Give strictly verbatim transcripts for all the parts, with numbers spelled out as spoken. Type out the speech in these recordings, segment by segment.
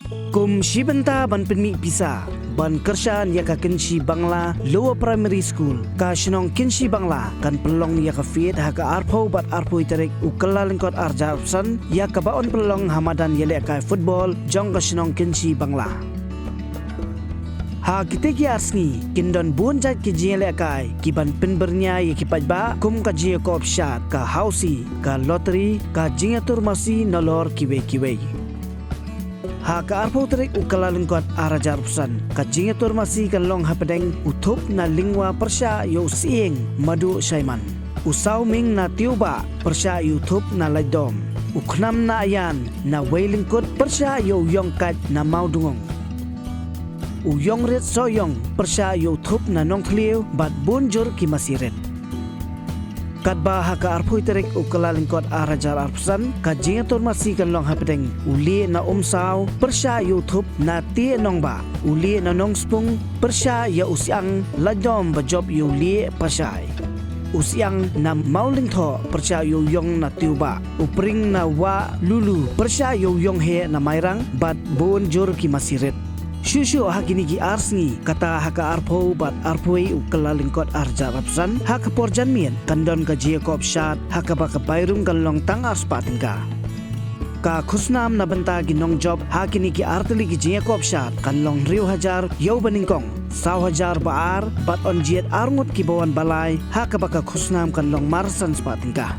Kum shi bynta ban pynmih pisa ban kyrshan ïa ka Kynshi Bangla Lower Primary School, ka shnong Kynshi Bangla kan pynlong ïa ka fete ha ka arphew bad arphew tarik u Kyllalyngkot arhajar arphew san, ïa kaba yn pynlong ha madan ïalehkai football jong ka shnong Kynshi Bangla. Ha kitei ki ar sngi kin don bun jait ki jingïalehkai ki ban pynbyrngia ïa ki paidbah, kum ka jingïakob shad, ka hausi, ka lottery, ka jingïatur masi nalor kiwei kiwei. Ha ka arphew tarik u Kyllalyngkot arhajar arphew san, ka jingïatur masi kan long hapdeng u Thup na Lyngwa pyrshah ïa u Sieng Maduh Shaiman, u Sawming na Tiwbah pyrshah ïa u Thup na Laitdom, u Khnam na Aian na Weilyngkut pyrshah ïa u Ïongkait na Mawdungong, u Ïongrit Sohiong pyrshah ïa u Thup na Nongthliew bad bun jur ki masi rit. Katba ha ka arphew tarik u Kyllalyngkot arhajar arphew san, ka jingïatur masi kan long hapdeng u Lieh na Umsaw pyrshah ïa u Thup na Tieh Nongbah, u Lieh na Nongspung pyrshah ïa u Siang Laitdom ba jop ïa u Lieh Pashai, u Siang na Mawlyngthoh pyrshah ïa u Ïong na Tiwbah, u Pring na Wahlulu pyrshah ïa u Ïongheh na Mairang bad bun jur ki masi rit. Shuh shuh ha kine ki ar sngi, kata ha ka arphew bad arphew wei u Kyllalyngkot arhajar arphew san, ha ka por janmiet kan don ka jingïakob shad ha kaba ka bai rung kan long tang arspah tyngka. Ka khusnam na bynta ki nongjop ha kine ki ar tylli ki jingïakob shad kan long hynriew hajar ïa uba nyngkong, saw hajar ba ar bad yn jied arngut kiba wan ba lai, ha kaba ka khusnam kan long marsan spah tyngka.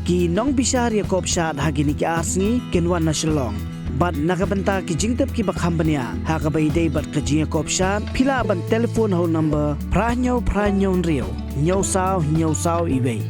Ki nongbishar ïakob shad ha kine ki ar sngi kin wan na Shillong. Bad na ka bynta ki jingtip kiba kham bniah ha kaba ïadei bad ka jingïakob shad, phi lah ban telephone ha u number phra hynñiew phra hynñiew hynriew, hynñiew saw hynñiew saw iwei.